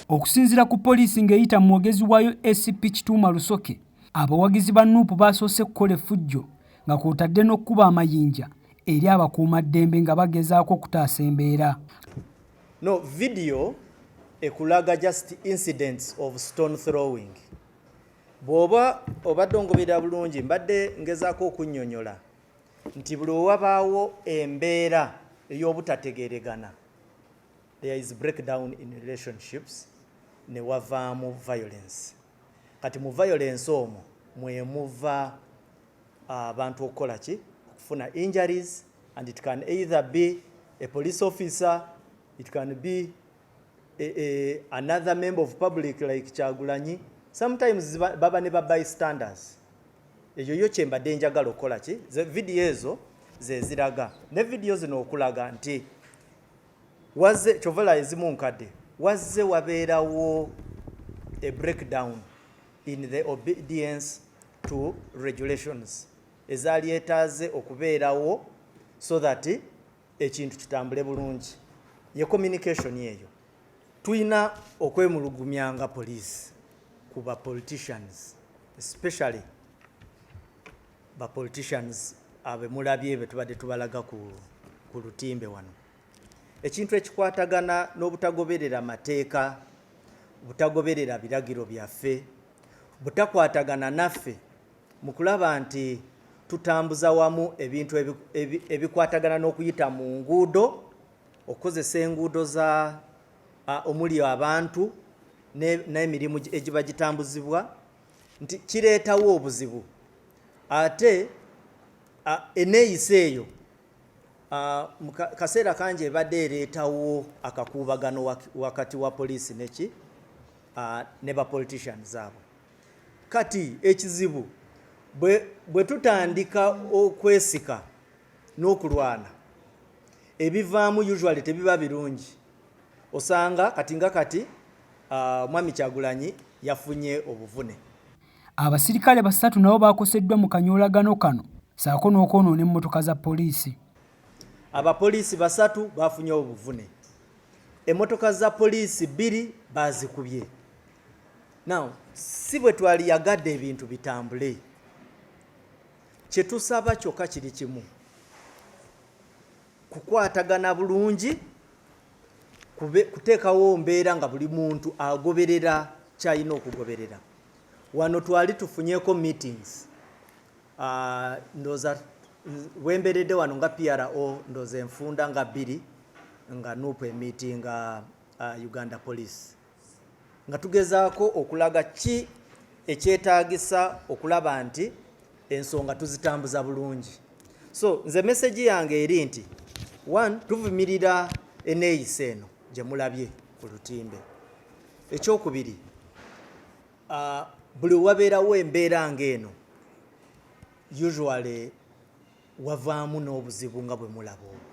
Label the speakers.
Speaker 1: Okusinziira ku poliisi ng'eyita mu mwogezi waayo ACP Kituuma Rusoke, abawagizi ba Nuupu basoose kukola effujjo nga kw'otadde n'okukuba amayinja eri abakuumaddembe nga bagezaako okutaasa embeera.
Speaker 2: No video ekulaga just incidents of stone throwing. Bw'oba obadde ongoberera bulungi, mbadde ngezaako okunnyonnyola nti buli wewabaawo embeera ey'obutategeeregana, there is breakdown in relationships ne wavaamu violence. Kati mu violence omwo mwe muva abantu okukola ki? Okufuna injuries, and it can either be a police officer, it can be another member of public like Kyagulanyi. Sometimes baba ne ba bystanders. Eyo yo kye mbadde njagala okukola ki? Ze video ezo ze ziraga. Ne video zino okulaga nti wazze kyovala ezimu nkadde, wazze wabeerawo a breakdown in the obedience to regulations ezaali etaaze okubeerawo so that ekintu kitambule bulungi. Ye communication eyo. Tulina okwemulugumya nga police ku ba politicians, especially ba politicians abemulabye be tubadde tubalaga ku lutimbe wano. Ekintu ekikwatagana n'obutagoberera mateeka, butagoberera biragiro byaffe, butakwatagana naffe mu kulaba nti tutambuza wamu ebintu ebikwatagana n'okuyita mu nguudo, okukozesa enguudo za omuli abantu n'emirimu egiba gitambuzibwa, nti kireetawo obuzibu. Ate enneeyisa eyo mu kaseera kangi ebadde ereetawo akakuubagano wakati wa poliisi neki ne ba politicians abo. Kati ekizibu bwe tutandika okwesika n'okulwana, ebivaamu usually tebiba birungi. Osanga kati nga kati Mwami Kyagulanyi yafunye obuvune.
Speaker 1: Abasirikale 3 nabo bakoseddwa mu kanyoolagano kano ssaako n'okwonoona emmotoka za poliisi.
Speaker 2: Abapoliisi 3 bafunye obuvune. Emmotoka za poliisi 2 baazikubye. Now, si bwe twaliyagadde ebintu bitambule. Kye tusaba kyokka kiri kimu, kukwatagana bulungi, kuteekawo mbeera nga buli muntu agoberera ky'alina okugoberera. Wano twali tufunyeeko meetings. Ndowooza wemberedde wano nga PRO, ndowooza enfunda nga 2 nga NUP emeetinga Uganda Police, nga tugezaako okulaga ki ekyetaagisa okulaba nti ensonga tuzitambuza bulungi. So nze message yange eri nti one, tuvumirira enneeyisa eno gye mulabye ku lutimbe. Ekyokubiri, buli wabeerawo embeera ng'eno usually wavaamu n'obuzibu nga bwe mulaba obwo.